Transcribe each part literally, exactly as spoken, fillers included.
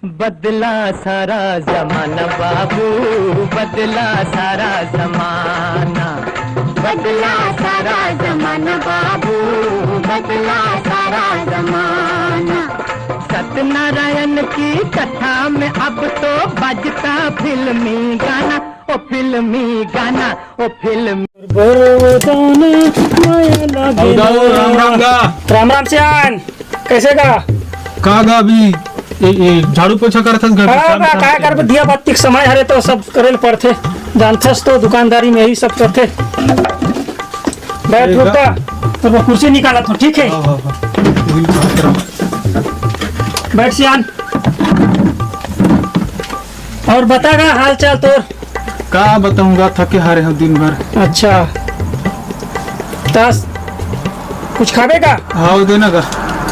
बदला सारा जमाना बाबू, बदला सारा जमाना। बदला सारा जमाना बाबू, बदला सारा जमाना। सत्यनारायण की कथा में अब तो बजता फिल्मी गाना, ओ फिल्मी गाना, ओ फिल्मी। राम राम गा। राम राम सियान, कैसे गा? का गा अभी ए, ए, झाड़ू पोछा करत हस घर के हाँ काम बा, करत का हस? करबे, दिया बत्ती के समय हरे तो सब करे ल पड़थे, जानथस तो दुकानदारी में यही सब करथे। बैठ रुक गा। गा, तोर कुर्सी निकालत हो, ठीक है? हाँ, हाँ, हाँ। बैठ सियान। और बता गा हाल चाल तोर। का बताऊंगा, थके हारे हो दिन भर। अच्छा, तस कुछ खाबे का? हाँ, वो देना का।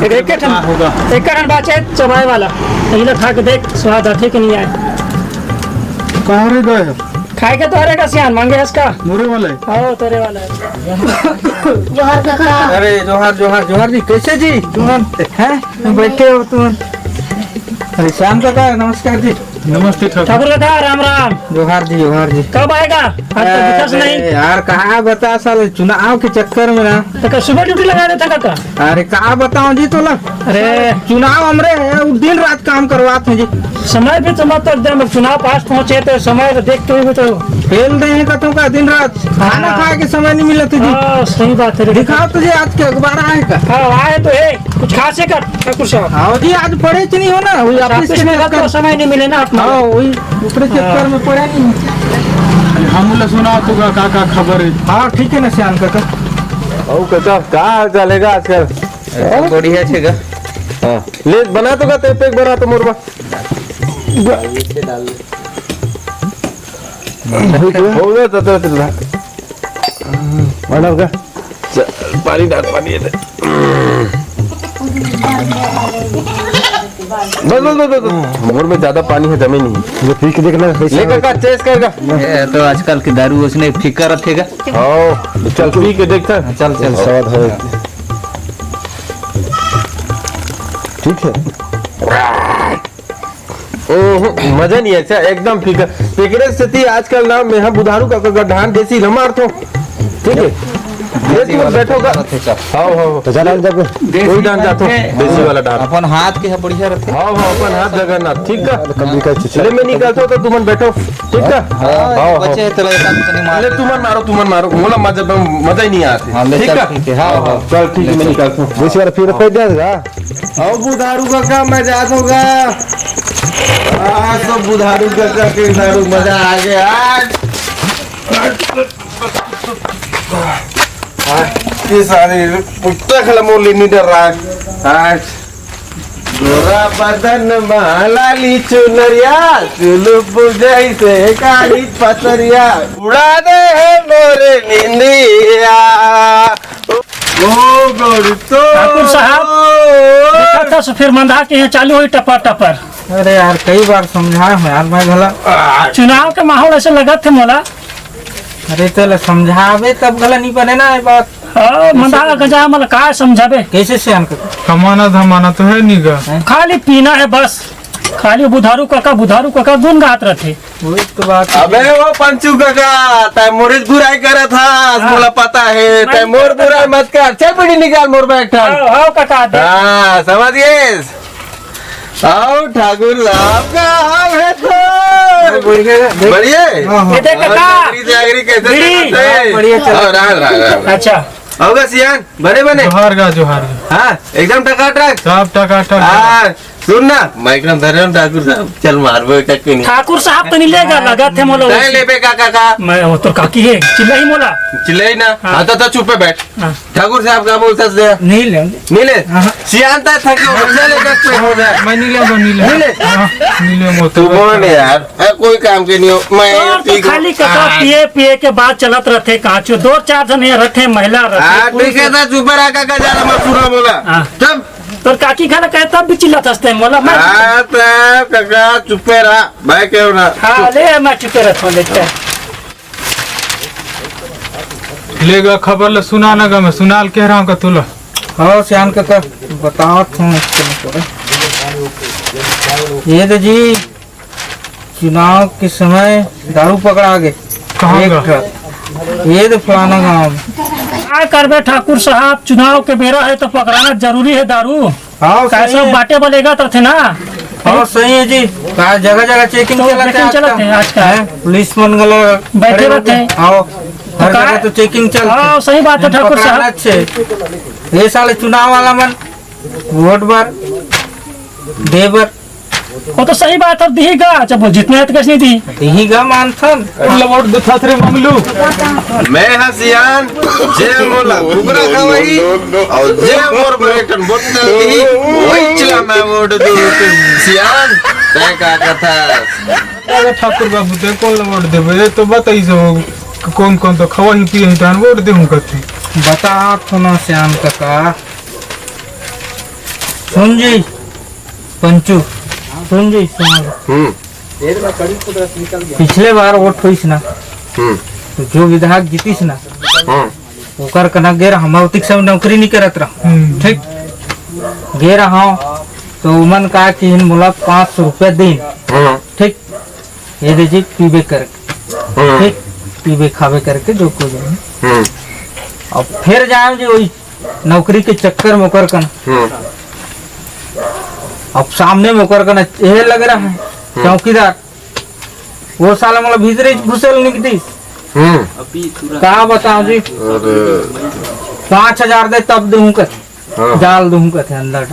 एक, एक ठन, का होगा? एक ठन बाचे चबाए वाला, यही ला खा के देख, स्वाद आथे कि नहीं आए। कहाँ रे गए हो? खाए के तो हरे का सियान, मांगे हस का? मोरे वाला है। हाँ, तेरे वाला है। जोहार काका। अरे जोहार, जोहार, जोहार जी, कैसे जी? जोहार। हैं? बैठे हो तुम? अरे श्याम काका, नमस्कार जी। नमस्ते ठाकुर। ठाकुर काका, राम राम। जोहार जी, जोहार जी। कब आएगा? आज तो दिखस अरे नहीं। यार, कहाँ बता साले, चुनाव के चक्कर में ना। तो का सुबह ड्यूटी लगा देता काका? अरे का बताओ जी तोला। अरे। चुनाव हमरे है, वो दिन रात काम करवात हैं जी। समय भी तो मत एकदम, चुनाव पास पहुँचे तो समय तो देखते हुए तो। फेल दे हैं कतों का दिन रात, खाना हाँ। खाए के समय नहीं मिलत है जी। हाँ, सही बात है रे। दिखाओ तो जी आज के अखबार आए का। हाँ, आए तो है। कुछ खास है का ठाकुर साहब? हाँ जी, आज पढ़े च नहीं हो ना, वही ऑफिस ऑफिस के में रहता चक्कर। समय नहीं मिले ना अपना। हाँ, वही ऊपरे चक्कर हाँ। में पढ़े नहीं। हम ला सुना तो का, का, का खबर है? हाँ, ठीक है ना श्याम काका। ओ काका, का हाल चाल है का आजकल? एकदम बढ़िया छे गा। हाँ, ले बना तो का, ते पैक बना तो मोरबा। हो गया, तो, तो, तो, तो। बना का? चल, पानी डाल, पानी दे। बस, बस, बस, बस, बस। मोर में ज्यादा पानी है, जमे नहीं। ये पी के देखना, कैसे ले है? काका, चेस कर का। ये तो आजकल के दारू उसने फीका रखेगा। आओ, चल, पी के देखता। चल, चल। स्वाद है। ठीक है। ओहो, मजा नहीं है, अच्छा, एकदम फीका। तेकरे सेती आजकल ना, मैं हम बुधारू का, का, का धान देसी ल मारथो। ठीक है? ये तुम बैठो का। आओ, आओ, आओ। तो चला जब कोई डांड जाथो, देसी वाला डांड। अपन हाथ के ह बढ़िया रथे। हाँ, हाँ, अपन हाथ जगन्नाथ, ठीक का? कभी का चीज। ले, मैं निकालता हूँ, तो तुमन बैठो, ठीक का? हाँ, हाँ, हाँ। बचे है, तो एक आदमी नहीं मार। ले, तुमन मारो, तुमन मारो, मोला मजा, मजा ही नहीं आते। हाँ, ले, ठीक चल, का? ठीक है, हाँ, हाँ। चल, ठीक है, मैं निकालता हूँ। देसी वाला फिर कोई दे देगा? आओ बुधारू काका, मैं जात होगा। आज तो बुधारू काका के दारू मजा आ गया आज। आज के सारे पुस्तक ला मोर ले नहीं डर रहा है। आज गोरा बदन मा लाली चुनरिया, चुलुप जैसे कारी पतरिया, उड़ा दे है मोरे निंदिया। ओ गौरी तो ठाकुर साहब, देखा था, फिर मंदा के यहाँ चालू हुई टपर टपर। अरे यार, कई बार समझाए हूँ यार, मैं घला। चुनाव के माहौल ऐसे लगत थे मोला। अरे चल, समझावे तब घला नहीं बने ना ये बात। हाँ, मंदा गजा, मतलब, का समझावे? कैसे से हमको? कमाना धमाना तो है नहीं गा। खाली पीना है बस, खाली बुधारू काका, बुधारू काका गुन गात रहते। वही तो बात है। अबे वो पंचू काका, तै मोरे बुराई करत हस, हाँ। मोला पता है, मैं तै मोर बुराई मत कर। चल बीड़ी निकाल मोर बैग ठान। हाँ, हाँ, काका, दे। हाँ, समझ गए? आओ ठाकुर साहब, का हाल है तो? बढ़िया है, देख। बढ़िया है? हाँ, हाँ। ये देख काका। नौकरी चाकरी कैसे बीड़ी। चलत है? हाँ, बढ़िया चल। हाँ, राम, राम, राम, राम। अच्छा। आओगा सियान, बने बने। जोहार गा, जोहार गा। हाँ, एकदम टकाटक। सब टकाटक। हाँ, सुन ना, माइक नाम धरे हम ठाकुर साहब। चल मारबो एक के नहीं। ठाकुर साहब तो नहीं लेगा, लगा थे मोला नहीं उसी। लेबे का, का, का? मैं वो तो काकी है, चिल्लाई मोला। चिल्लाई ना। हाँ। हाँ, तो, तो चुप पे बैठ। हाँ। ठाकुर साहब का बोलता से? नहीं लेंगे। नहीं ले? हाँ। सियान ता थके हो, ले, ले, दस पे हो जाए। मैं नहीं लेगा, नहीं लेगा। नहीं ले? हाँ, नहीं लेगा, तू तो बोल यार। ए, कोई काम के नहीं हो। मैं और तो ठीक हूँ। खाली कथा हाँ। पिए, पिए के बात चलत रहते, काचो दो चार जन ये रहते, महिला रहते, हाँ, पुरुष ठीक है, रहते। तो चुप रहा, काका, जा रहा, मैं पूरा बोला। हाँ। तब तोर काकी खाना कहे तब भी चिल्लात हंसते हैं, बोला मैं। हाँ, तो काका, चुप रहा, मैं क्यों ना। हाँ, ले, मैं चुप रहता हूँ, देखते हैं। लेगा खबर ले, सुना ना गा, मैं सुनाल कह रहा हूँ का तुला। हाँ, श्याम काका, बताओ तुम इसको। ये दे जी, चुनाव के समय दारू पकड़ा गे। कहाँ एक गा? ट्रक। ये दे फलाना गांव में। का करबे ठाकुर साहब, चुनाव के बेरा हे तो पकड़ाना जरूरी हे दारू। हाँ, सही हे। बांटे बर लेगत रथे ना। हाँ, सही हे जी। का जगह जगह चेकिंग तो चलत हे चेकिंग चलत हे आजकल। आजकल। हैं? पुलिस मन घला बैठे खड़े हो रथे। गए। हाँ, तो हर का जगह तो चेकिंग चलत हे। हाँ, सही बात हे ठाकुर साहब। पकड़ाना अच्छे। ये साल चुनाव वाला मन वोट बर, दे बर। वो तो सही बात हे, दिही गा, जब वो जीतने आए तो कैसे नहीं दिही? दिही गा मानथन। कोन ला वोट देथस रे मंगलू? मैं हा सियान, जे मोला कुकरा खवाही, अउ जे मोर बर एक ठन बोतल दिही, वही ला मैं वोट दूँ। सियान, तैं का कथस? अरे ठाकुर बाबू, तैं कोन ला वोट देबे? ये तो बताइस हो, कोन कोन तो खवाही पियही, तहन वोट देहूँ कथे। बता तो ना सियान कका। सुन जी, पंचू, सुन जी, सुन। हम्म। पिछले बार वोट होइस ना, हम्म। तो जो विधायक जीतिस ना, हम्म। ओकर कना गे रहंव, मैं ओतिक समय नौकरी नहीं करत रहंव। हम्म। ठीक, गे रहंव, तो उमन का किहिन मोला पाँच सौ रुपया दिन। हम्म। ठीक, ये दे जी पीबे करके। हम्म। ठीक, पीबे खाबे करके जो कुछ भी। हम्म। अब फिर जाएंव जी वही नौकरी के चक्कर में ओकर कन। हम्म। अब सामने में ओकर कन ये लग रहा है, हम्म। चौकीदार। वो साला मोला भीतरे घुसेल निकतीस। हम्म। का बताऊं जी? अरे। पाँच हजार दे तब दूं कथे। हाँ। जाल दूं कथे अंदर।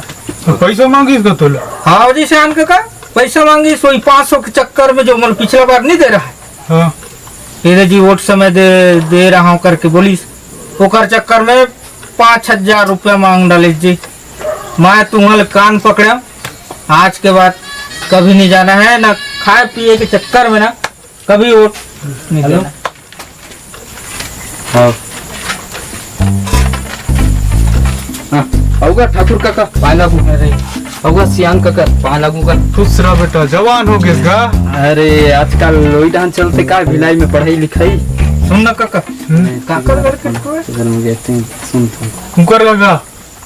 तो पैसा मांगिस का तोला? हाँ जी, सियान कका, पैसा मांगिस, वही पाँच सौ के चक्कर में जो मोला पिछला बार नहीं दे रहा है। हाँ। ये दे जी वोट समय दे, दे रहा हूँ करके बोलिस। ओकर चक्कर में पाँच हजार रुपया मांग डालिस जी। मैं तुम्हारे कान पकड़े, आज के बाद कभी नहीं जाना है, ना खाए पिए के चक्कर में ना कभी वोट नहीं देना। हाँ। हाँ, अउगा ठाकुर कका, पाँय लागूं। अरे, अउगा सियान कका, पाँय लागूं का। खुश रह बेटा, जवान हो गेस गा। अरे, आजकल वही डाहन चलते का, भिलाई में पढ़ाई लिखाई। सुन ना कका, हम्म। का कर करके तू है? घर में गए थे, सुन तो। कुकर लगा।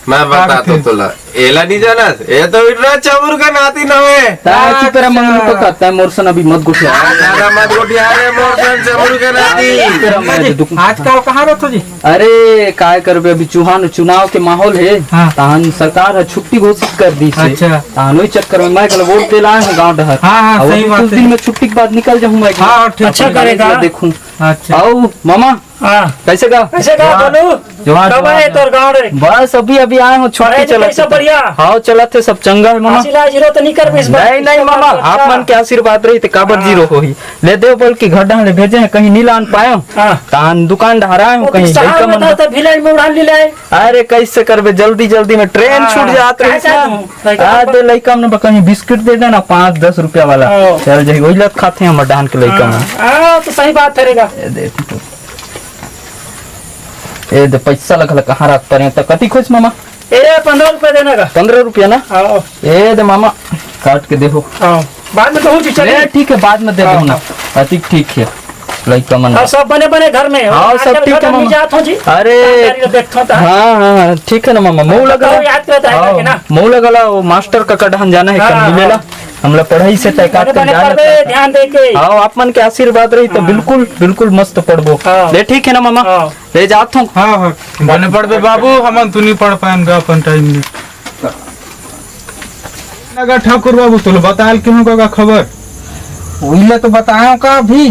मैं का बता तो कथे? तोला, एला नहीं जानस? ये तो इतना चमुर का नाती नवे। ता चुप रह मंगलू कका, तैं मोर सन अभी मत गोठिया। हाँ, ज्यादा मत गोठिया रे, मोर सन चमुर का नाती। चुप रह, मैं दे दुख। आजकल कहाँ रहत हो जी? अरे, काय करबे, अभी चुहान चुनाव के माहौल हे। हाँ। तहन सरकार ह छुट्टी घोषित कर दीस हे। अच्छा। तहन ओही चक्कर में मैं कल वोट दे लाए हूँ गाँव डहर। हाँ, हाँ, अब सही अभी बात कुछ हे। दिन में छुट्टी के बाद निकल जाहूँ मैं। हाँ, ठीक अच्छा हे। करेगा। देखूँ। अच्छा। अउ मामा, हाँ। कैसे गा? कैसे गा, जोहार। बोलू? जोहार, कब जोहार, आए जोहार। तोर गाँव रे? बस अभी, अभी आए हूँ, छुट्टी पढ़ाई लिखाई चलत सब हे। बढ़िया? हाँ, चलत हे, सब चंगा हे, मामा। हासिल आज हीरो तो नहीं कर इस बार। नहीं, नहीं, मामा, अच्छा। आप मन के आशीर्वाद रही तो काबर हाँ। जीरो होही। ले देव बोल के घर डहर ले भेजे हैं, कहीं नहीं लान पाए हूँ। हाँ। तान दुकान डहर आए हूँ, वो कहीं तो शहर लइका में मन था, तो भिलाई में उड़ान ले लाए। अरे, कैसे करबे, जल्दी, जल्दी में ट्रेन हाँ, छूट जात रही ना। लइका हाँ, मन दे लइका मन ब-, कहीं बिस्किट दे देना, पाँच दस रुपया वाला। हाँ। चल जाही, वही लत खाते हैं हमर डहर के लइका मन। हाँ, हाँ, तो सही बात हे रे गा। ये दे, ठीक हे। ए दे पैसा लग लग कहाँ रात पर हैं, तो कति खोज मामा? ए, पन्द्रह रुपया देना का। पन्द्रह रुपया ना? हाँ। ए दे मामा, काट के देखो। हाँ, बाद में तो हो जी, चलिए। ए, ठीक हे, बाद में दे हाँ, दूँ ना। हाँ। अति ठीक हे, लइका मन। और सब बने बने घर में हो? हाँ, सब आजकल ठीक घर हे में मामा। जात हो जी? अरे, काम करी तो देखत हो तो। हाँ, हाँ, हाँ, ठीक हे ना मामा, मऊ लगा। याद करता है हाँ, करके ना। मऊ लगा ला, वो मास्टर का कढ़ान जाना हे, हाँ, कल मिलेला। हाँ। हमला पढ़ाई से तय बने काट बने जाना पढ़बे, चाहता। ध्यान दे के। हाँ, आप मन के आशीर्वाद रही तो हाँ। बिल्कुल, बिल्कुल मस्त पढ़बो। हाँ। ले, ठीक हे ना मामा? हाँ। ले जात हूँ। हाँ, हाँ। बने पढ़बे बाबू, हमन तो नहीं पढ़ पाएन गा अपन टाइम में। लगा ठाकुर बाबू, तोला बतायल के होगा का खबर? वही ला तो बताया का अभी,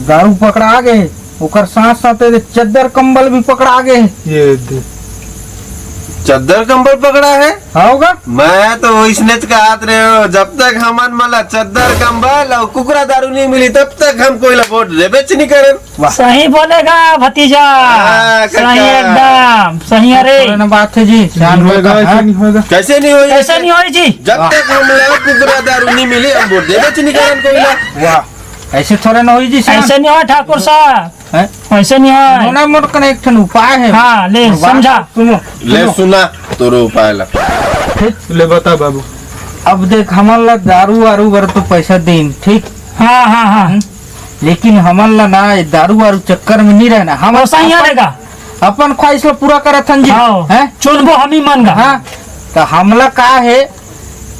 दारू पकड़ा गे, ओकर साथ साथ ये चद्दर कंबल भी पकड़ा गे। ये दे। चद्दर कंबल पकड़ा हे? हाँ होगा। मैं तो वैसने कहत रहे हो, जब तक हमन मला चद्दर कंबल और कुकरा दारू नहीं मिली, तब तक हम कोई ला वोट देबेच नहीं करन। वाह। सही बोलेगा भतीजा। हाँ, सही काका। एकदम सही। अरे थोड़ा ना बात हे जी, नहीं होएगा, ऐसे नहीं होएगा। कैसे नहीं होएगा? कैसे नहीं होएगा जी? जब तक हम लोग कुकरा दारू नहीं मिली, हम वोट देबेच नहीं करन कोई ला। वाह, ऐसे थोड़ा ना होई जी, श्याम। ऐसे नहीं होय ठाकुर साहब। हैं? ऐसे नहीं होय। मोना मोर कने एक ठन उपाय हे। हाँ, ले, समझा। सुनो, ले सुनो। सुना तोरो उपाय ला। ठीक? ले बता बाबू। अब देख, हमन ला दारू वारू बर तो पैसा देन, ठीक? हाँ, हाँ, हाँ। हम्म? लेकिन हमन ला ना, ये दारू वारू चक्कर में नहीं रहना। हम वैसा ही अपन, रहेगा। अपन ख्वाहिश ला पूरा करत हन जी। हाँ। हैं? चुनबो हम ही मन गा। हाँ। तो हमला का हे,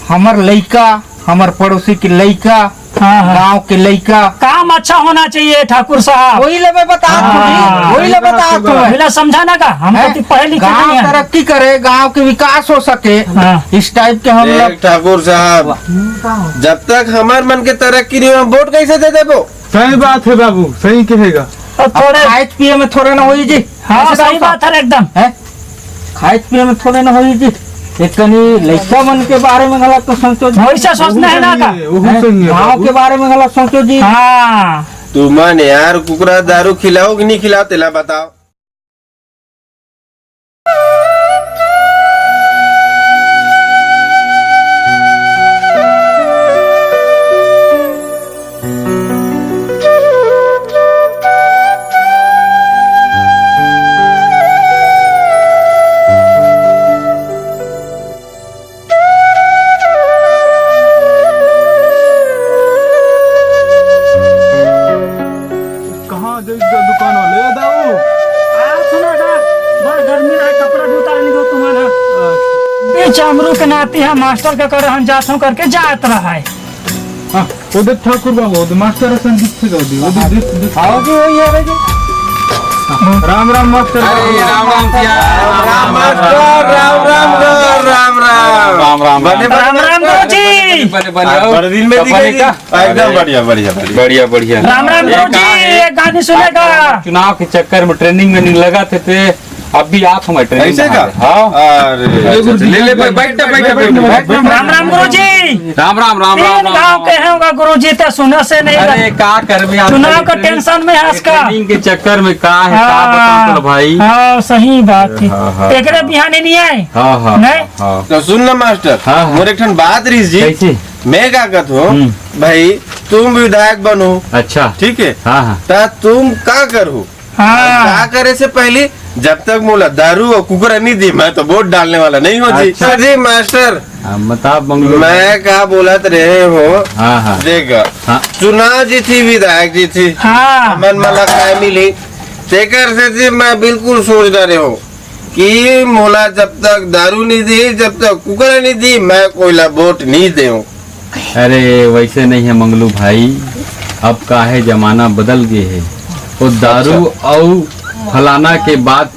हमर लइका, हमर पड़ोसी के लइका, हाँ, हाँ। गांव के लइका। काम अच्छा होना चाहिए ठाकुर साहब। वही ले मैं बता हाँ। दूं, वही ले बता दूं मैं। मिला समझा ना का? हम हैं? तो पढ़े लिखे गांव नहीं हैं। तरक्की करे, गांव के विकास हो सके, हाँ। इस टाइप के हम लोग। देख ठाकुर साहब, जब तक हमर मन के तरक्की नहीं हो, हम वोट कैसे दे देबो? सही बात है बाबू, सही कहेगा। तो अब थोड़े खाए पिए में थोड़े ना होई जी। हाँ, ऐसे सही बात है एकदम। हैं? खाए पिए में थोड़े ना होई जी। एक कनी लइका मन के बारे में घला तो सोचो जी। वैसा सोचना है ना का? वही सही है, वही हैं? सही है गाँव बाबू। के बारे में घला सोचो जी। हाँ। तुमन यार कुकरा दारू खिलाओ कि नहीं खिलाओ, तेला बताओ। कहाँ जइस गा दुकान वाले? ए दाऊ! आ, सुना गा, बड़ गर्मी रहे, कपड़ा भी उतार ली दो तुम्हारा। अच्छा। ए, चामरू के नाती है, मास्टर के करे हम जात हूँ करके जात रहा है। हाँ, वो देख ठाकुर बाबू, वो देख मास्टर असन दिखथे गा, वो देख, देख, देख। आओ जी, वही आ रहे जी। राम राम मास्टर। अरे, राम राम किया। राम राम मास्टर, राम राम गा, राम राम। राम राम, बने राम। राम राम गुरुजी। बने, बने, आज आओ। बड़े दिन में दिखाई दी। एकदम बढ़िया, बढ़िया, बढ़िया। बढ़िया, बढ़िया। राम राम ये गुरुजी, कहाँ है? ये गाने सुनेगा। चुनाव के चक्कर में trending में नहीं लगा थे, थे। अब भी आप हमारे trending ऐसे में का? आ गए। हाँ। अरे, अच्छा, अच्छा, ले, ले, बैठ, बैठ, बैठ, बैठ, बैठ। राम राम गुरुजी। राम राम, राम राम, तीन राम गांव राम। के हैं होगा गुरुजी, तो सुना से नहीं अरे, लगा। का करबे आप चुनाव का trending, tension में है इसका। Trending के चक्कर में का है, का हाँ, बताऊं तोला भाई? हाँ, सही बात है। हाँ, हाँ, एकरे हाँ। बिहाने नहीं आए। हाँ, हाँ, नहीं? हाँ। तो सुन ना मास्टर, हाँ, हाँ। मोर एक ठन बात रहीस जी। कैसे? मैं का कहत हूँ, हम्म। भाई, तुम विधायक बनो। अच्छा। ठीक है? हाँ, हाँ। त तुम का करहू? हाँ। का करे से पहली, जब तक मोला दारू और कुकरा नहीं दी, मैं तो वोट डालने वाला नहीं हूँ जी। अच्छा। तो जी मास्टर, हाँ, बता बंगलो। मैं का बोलत रहे हो? हाँ, हाँ। देख, हाँ। चुनाव जीती, विधायक जीती। हाँ। हमन मन ला काय मिली? तेकर से जी मैं बिल्कुल सोच डरे हो। कि मोला जब तक दारू नहीं दी, जब तक कुकरा नहीं दी, मैं कोई ला वोट नहीं देऊं। अरे, वैसे नहीं है मंगलू भाई, अब का है, जमाना बदल गए है। वो दारू अच्छा। अउ फलाना के बात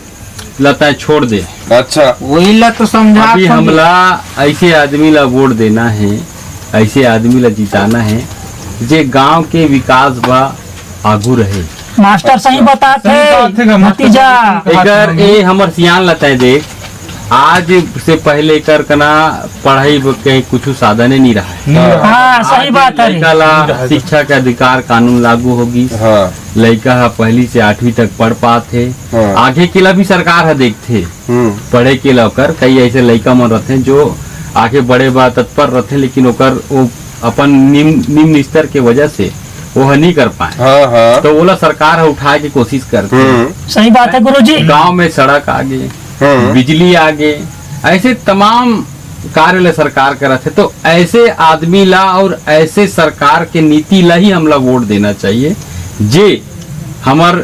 ला तय छोड़ दे। अच्छा। वही ला तो समझा अभी समझ- हमला ऐसे आदमी ला वोट देना है, ऐसे आदमी ला जिताना है, जे गांव के विकास बा आगू रहे। मास्टर सही अच्छा। बात सही है, बात है गा, मास्टर भतीजा। सही बात है। एकर ए हमर सियान ला तय देख, आज से पहले एकर कना पढ़ाई ब-, के कुछ साधने नहीं रहा है। नहीं रहा। हाँ, सही आज बात है। लइका ला नहीं रहा है। शिक्षा के अधिकार कानून लागू होगी। हाँ। लइका ह पहली से आठवीं तक पढ़ पात हे। हाँ। आगे के ला भी सरकार ह देखथे। हम्म। पढ़े के ला ओकर कई ऐसे लइका मन रथे जो आगे बढ़े बर तत्पर रथे, लेकिन ओकर वो अपन निम्न, निम्न स्तर के वजह से वो ह नहीं कर पाए। हाँ, हाँ। तो ओला सरकार ह उठाए के कोशिश करथे। हम्म। सही बात है गुरुजी। गांव में सड़क आगे, हम्म। बिजली आगे, ऐसे तमाम कार्य ल सरकार करत हे, तो ऐसे आदमी ला और ऐसे सरकार के नीति ला ही हमला वोट देना चाहिए, जे हमर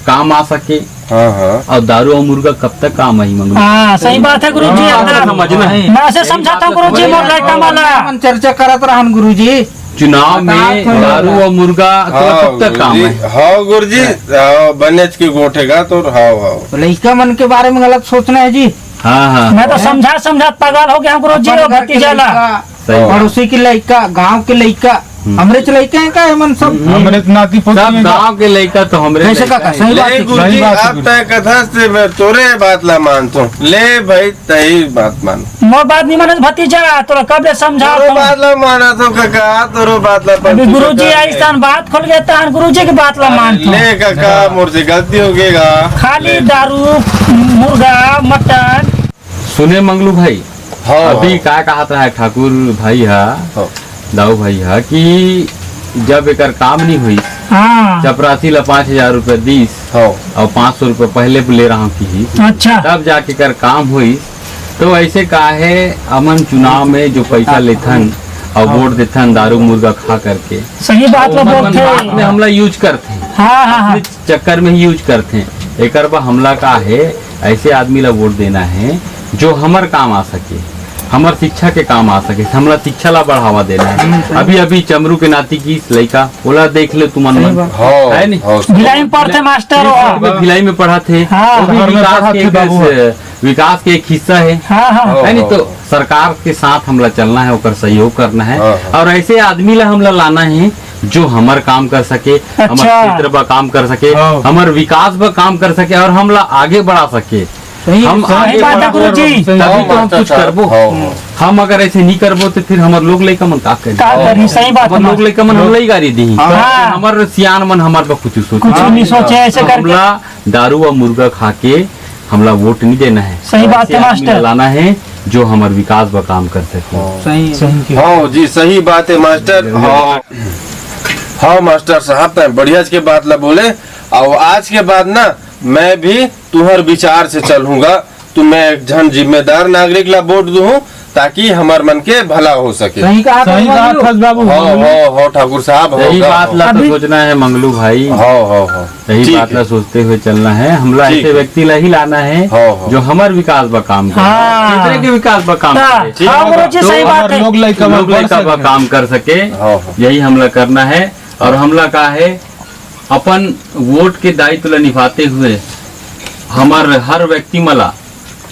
काम आ सके। हाँ, हाँ। और दारू और मुर्गा कब तक काम आही मंगलू? हाँ, सही बात है गुरुजी, हाँ, एकदम। समझना है। मैं ऐसे समझाता हूँ गुरुजी, मोर लड़का वाला। अपन चर्चा करत रहन गुरुजी। चुनाव में बताओ थोड़ा। दारू और मुर्गा तो हाँ, कब तक काम गुरुजी, है? हाँ गुरुजी, हाँ। हाँ, बनेच के गोठेगा तो हाँ, हाँ। तो लइका मन के बारे में गलत सोचना है जी। हाँ, हाँ। मैं तो हैं? समझा, समझा पागल हो गया हूँ गुरुजी, अपन वो घर के भतीजा ला। लइका, सही बात। पड़ोसी के लइका, गांव के लइका, हम्म। हमरे च लइका है का, हमन सब? हम्म। हमरे त नाती पोती सब हैं का? गांव के लइका तो हमरे कैसे लइका काका, है। सही बात नहीं है। गुरुजी, सही बात है आप गुरुजी। तय कथा से मैं तोरे बात ला मानत हूँ। ले भाई, तही बात मान। मोर बात नहीं मानत भतीजा, तोरा कब ले समझा तोरो हूँ। बात ला मानत हूँ काका, तोरो बात ला अभी पंचू गुरुजी काका। आई सन बात खोल गया, तहन गुरुजी की बात ला अरे मानत हूँ। ले काका, मोर से गलती हो गई गा। खाली ले। दारू, मुर्गा, मटन। सुने मंगलू भाई, हाँ, अभी हाँ। का कहत रहा है ठाकुर भाई हा, हाँ। दाऊ भाई हा, कि जब एकर काम नहीं हुई, हाँ। चपरासी ला पाँच हजार रुपया दीस, हाँ। और पाँच सौ रुपया पहले ले रहा हूँ कि अच्छा। तब जाके एकर काम हुई। तो ऐसे का है, अमन चुनाव में जो पैसा लेथन और हाँ। वोट देथन दारू मुर्गा खा करके, सही बात ला ओमन मन बोलथे। बात में हमला use करथे। हाँ, हाँ, हाँ। अपने चक्कर में ही use करथे। एकर बर हमला का हे, ऐसे आदमी ला वोट देना हे जो हमर काम आ सके। हमर शिक्षा के काम आ सके, हमला शिक्षा ला बढ़ावा देना है। अभी अभी चमरू के नाती की लइका, ओला देख ले तुमन मन, है नहीं? भिलाई में पढ़थे मास्टर, वो भिलाई में पढ़त हे, हाँ। वो भी विकास के एक, विकास के एक हिस्सा है, हाँ, हाँ। है नहीं? तो सरकार के साथ हमला चलना है, ओकर सहयोग करना है। हाँ, हाँ। और ऐसे आदमी ला हमला लाना है जो हमर काम कर सके, हमर क्षेत्र बर काम कर सके, हमर विकास बर काम कर सके और हमला आगे बढ़ा सके। हम आगे बढ़ा, तभी तो हम कुछ करबो। हम अगर ऐसे नहीं करबो तो फिर हमर लोग लइका मन का करही? सही बात है। लोग लइका मन हमला ही गारी दिही। हाँ। हमर सियान मन हमर बर कुछ सोचे, कुछ नहीं सोचे, ऐसे करके हमला दारू और मुर्गा खा के हमला वोट नहीं देना है। सही बात है मास्टर। लाना है जो हमर विकास बर काम कर सके। सही, सही। हाँ जी, सही बात है मास्टर। हाँ, हाँ मास्टर साहब, तैं बढ़िया के बात ला बोले। और आज के बाद ना मैं भी तुहर विचार से चलूंगा, तो मैं एक झन जिम्मेदार नागरिक ला वोट दूहूं, ताकि हमर मन के भला हो सके। सही कहा, सही कहा बाबू। हो, हो, हो, ठाकुर साहब, हो, सही बात ला तो सोचना है मंगलू भाई। हो, हो, हो। सही बात ला सोचते हुए चलना है। हमला ऐसे व्यक्ति ला ही लाना है, हो, हो। जो हमर विकास बर काम करे, हाँ। क्षेत्र के विकास बर काम करे। हाँ, गुरुजी, सही बात है। लोग लइका बर काम कर सके, हो, हो। यही हमला करना है। और हमला का है, अपन वोट के दायित्व ला निभाते हुए हमर हर व्यक्ति मन ला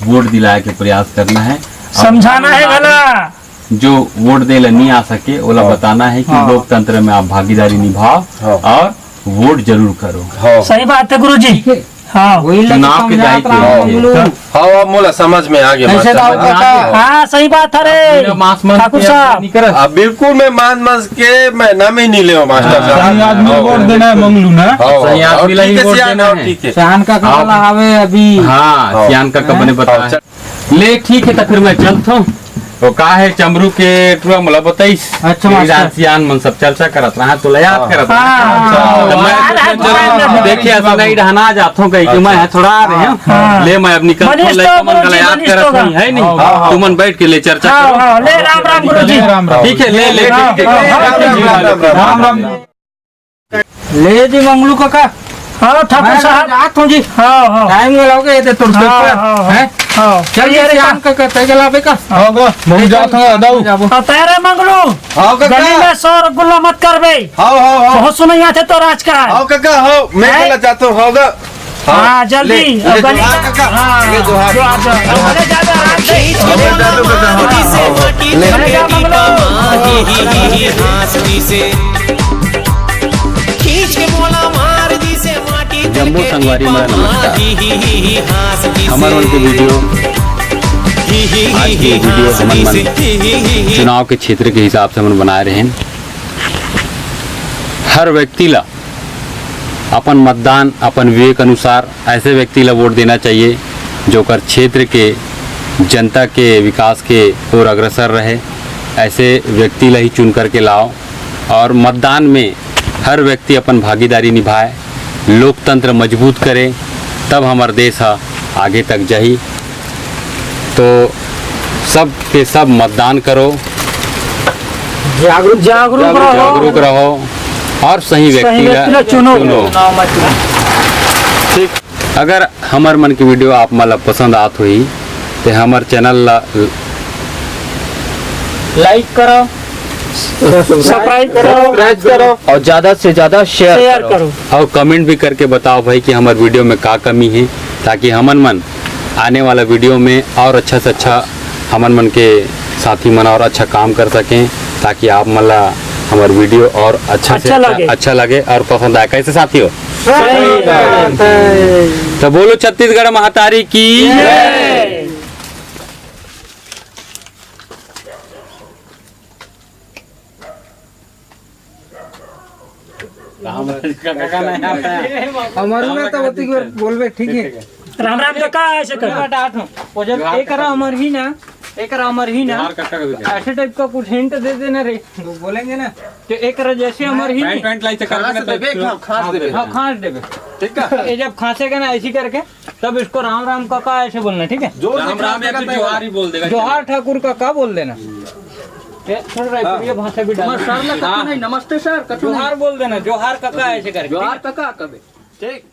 वोट दिलाए के प्रयास करना है। समझाना है घला। जो वोट दे ला नहीं आ सके, ओला बताना है कि लोकतंत्र में आप भागीदारी निभाओ और वोट जरूर करो। सही बात है गुरुजी। हाँ। चुनाव के दायित्व है। हाँ, अब मोला समझ में आ गया मास्टर। हाँ, सही बात है रे ठाकुर साहब। अब बिल्कुल मैं मांस मांस के मैं नाम ही नहीं लेव मास्टर साहब। सही आदमी ला वोट देना है मंगलू ना। हाँ, सही आदमी ला ही वोट देना है। सियान काका वाला आवे अभी। हाँ, सियान काका बने बता। ले ठीक है, तो फिर मैं चलता हूँ। वो का है, चमरू के टुरा मोला बताइस। अच्छा, मास्टर। सियान मन सब चर्चा करत रहा, तो याद करत रहा। हाँ। तो मैं सोचे, चलो, देखिए, ऐसा नहीं रहना, जात हूँ कहीं कि मैं थोड़ा आ रहे हूँ। हाँ। ले, मैं अब निकल, मनीष तो गुरुजी, याद करत नहीं है, नहीं? हाँ, हाँ। तुमन बैठ के ले चर्चा करो। हाँ, ले, राम राम गुरुजी। ठीक है, ले, ले, ठीक है। राम राम। ले जी मंगलू काका। हाँ, ठाकुर साहब। जात हूँ जी। हाँ, हाँ। टाइम हो गया, ये तो तुरंत हाँ, हाँ, हाँ। हैं? हाँ। चल, ये अरे, काम काका, तय गला पे का। हाँ, गो। मैं जात हूँ, दाऊ। जाबो। हाँ, तय रे मंगलू। हाँ, काका। गली में शोर गुल्ला मत करबे। हाँ, हाँ, हाँ। बहुत सुनैया थे तो राज का। हाँ, काका, हाँ, मैं गला जात हूँ, हाँ, गो। हाँ, जल्दी। ले, अब ले, गली जोहार का। काका। हाँ, ले, जोहार। जोहार, जोहार। अरे, जा, जा, आराम से। अब मैं जा, जा, जा, जा, हाँ, हाँ, हाँ। ले। अरे, जा, मंगलू। खींच के मोला मार दी से माटी जम्मो संगवारी मन नमस्कार। हमर मन के वीडियो, आज के वीडियो हमन मन चुनाव के क्षेत्र के हिसाब से हमन बनाए रहेन। हर व्यक्ति ला अपन मतदान, अपन विवेक अनुसार ऐसे व्यक्ति ला वोट देना चाहिए, जो ओकर क्षेत्र के जनता के विकास के ओर अग्रसर रहे। ऐसे व्यक्ति ला ही चुन करके लाओ। और मतदान में हर व्यक्ति अपन भागीदारी निभाए, लोकतंत्र मजबूत करे, तब हमर देश ह आगे तक जाही। तो सब के सब मतदान करो, जागरूक, जागरूक रहो। जागरूक रहो और सही व्यक्ति ला चुनो। ठीक। अगर हमर मन के वीडियो आप मन ला पसंद आत होही, ते हमर चैनल ला like करो, subscribe करो, subscribe करो और ज्यादा से ज्यादा share share करो। करो। और comment भी करके बताओ भाई कि हमर वीडियो में का कमी है, ताकि हमन मन आने वाला वीडियो में और अच्छा से अच्छा हमन मन के साथी मन और अच्छा काम कर सकें, ताकि आप मन ला हमर वीडियो और अच्छा से अच्छा अच्छा, लगे। अच्छा लगे और पसंद आए। कैसे साथियों? सही बात है। तो बोलो छत्तीसगढ़ महतारी की। जय। हमर ना तो ओतिक बेर बोलबे, ठीक है? राम राम काका, ऐसे कर। बेटा, आठ हो। वो जब जोहार एक काका। रा अमर ही ना, एक रा अमर ही ना, जोहार काका का भी। ऐसे type का कुछ hint दे देना रे। वो बोलेंगे ना। तो एक रा जैसे अमर ही pant, नहीं। Pant लाई से कर देना, खांस देबे, तो खांस देबे। हाँ, खांस देबे। ठीक है। ये जब खांसेगा ना ऐसी करके, तब इसको राम राम काका ऐसे बोलना, ठीक है? जोर से राम राम या फिर जोहार ही बोल देगा। जोहार ठाकुर काका बोल देना। ये थोड़ा रायपुरिया भाषा भी डाल। सर ना कथू नहीं, नमस्ते सर, कथू नहीं। जोहार बोल देना, जोहार काका ऐसे करके। जोहार काका कबे। ठीक।